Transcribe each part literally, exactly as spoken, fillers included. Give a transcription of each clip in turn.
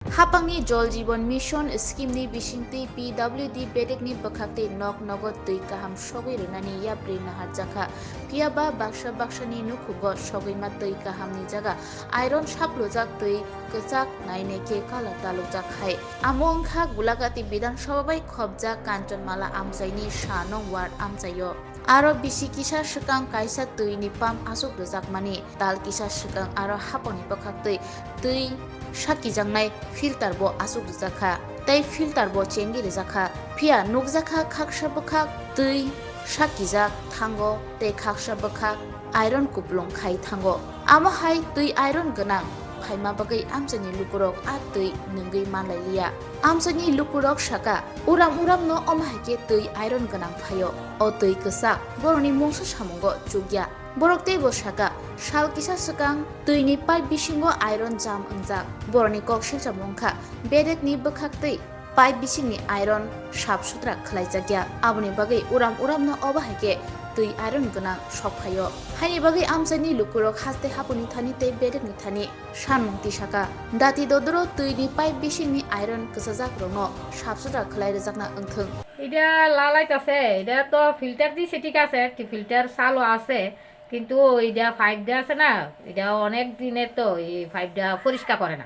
Hapangni Jol Jeevan Mission scheme ni bisingtwi P W D bedekni bwkhaktwi nok nogo twi kaham sogwi rwnani yapri naharjakha. Phiyaba baksa baksani nukhugo sogwima twi kahamni jaga iron saplujak twi kwchak nainai khe colour dalukjak hai. Amo wngkha Gulagati Bidhan Sabha bai khopjak Kanchanmala amchaini sa nong ward amchaio. Aro bisi kisa swkang kaisa twi ni pump aswk rwjakmani, tal kisa swkang aro hapangni bwkhaktwi twi sakijaknai filter bo aswk rwjakha tei filter bo chengwi rwjakha. Phiya nukjakha khaksa bwkhak twi sakijak thango tei khaksa bwkhak iron kupulung khai thango. Amo hai twi iron gwnang phaima bagwi amchaini lukurok a twi nungwi manlailiya. Amchaini lukurok saka, uram uramno omo hai khe twi iron gwnang phaio. O twi kwchak borokni mungsa samungo chukya. Borok teibo saka, sal kisa swkang twini pipe bisingo iron jam wngjak. Borokni kok silchamo wngkha bedekni bwkhaktwi pipe bisingni iron sap sutra khwlaijakya. Aboni bagwi uram uramno obo hai khe twi iron gwnang sok phaio. Haini bagwi amchaini lukurok haste hapuni thani tei bedekni thani sanmung tisaka. Dati dodoro twini pipe bisingni iron kwchajakrokno sap sutra khwlai rwjakna wngthwng. Ida lalai tase, ida to filter dise thik ase, ki filter salo ase, কিন্তু এটা পাইপ দে আছে না, এটা অনেক দিনের তো, এই পাইপটা পরিষ্কার করে না।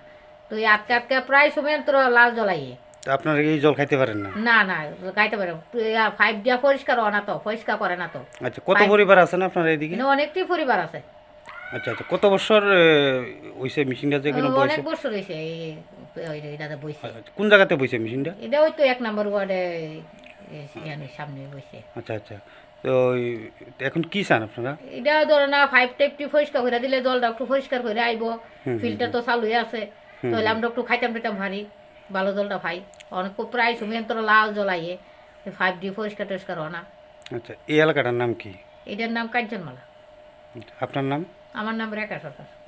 তো এই আটকে আটকে প্রায় সময় অন্তর লাল জল আইয়ে। তো আপনারা এই জল খাইতে পারেন না? না, না, খাইতে পারে। তো এই পাইপ দিয়া পরিষ্কার হয় না তো, পরিষ্কার করে না তো। আচ্ছা, কত পাইপ পরিবার আছেন আপনারা এদিকে? এখানে অনেকটি পরিবার আছে। আচ্ছা, আচ্ছা, কত বছর, এ, হইছে মেশিনটা যে এখানে ও, বইছে? অনেক বছর হইছে এই, এই, এই দাদা বইছে। আচ্ছা, কোন জায়গাতে বইছে মেশিনটা? এটা ওই তো এক নম্বর ওয়ার্ডে, এই, ইয়ানি সামনে বইছে। আচ্ছা, আচ্ছা। তো এই, এখন কি চান আপনারা? এটা ধরো না, পাইপ টাইপটি পরিষ্কার করে দিলে জলটা একটু পরিষ্কার করে আইবো। হুম, হুম, ফিল্টার তো চালু আছে, হুম, তাহলে হুম। আমরা একটু খাইতাম টাইতাম পারি, ভালো জলটা পাই। অনেক খুব প্রায় সময় অন্তর লাল জল আইয়ে, পাইপ দিয়ে পরিষ্কার টরিষ্কার হয় না। আচ্ছা, এই এলাকাটার নাম কি? এটার নাম কাঞ্চনমালা। আপনার নাম? আমার নাম রেখা সরকার।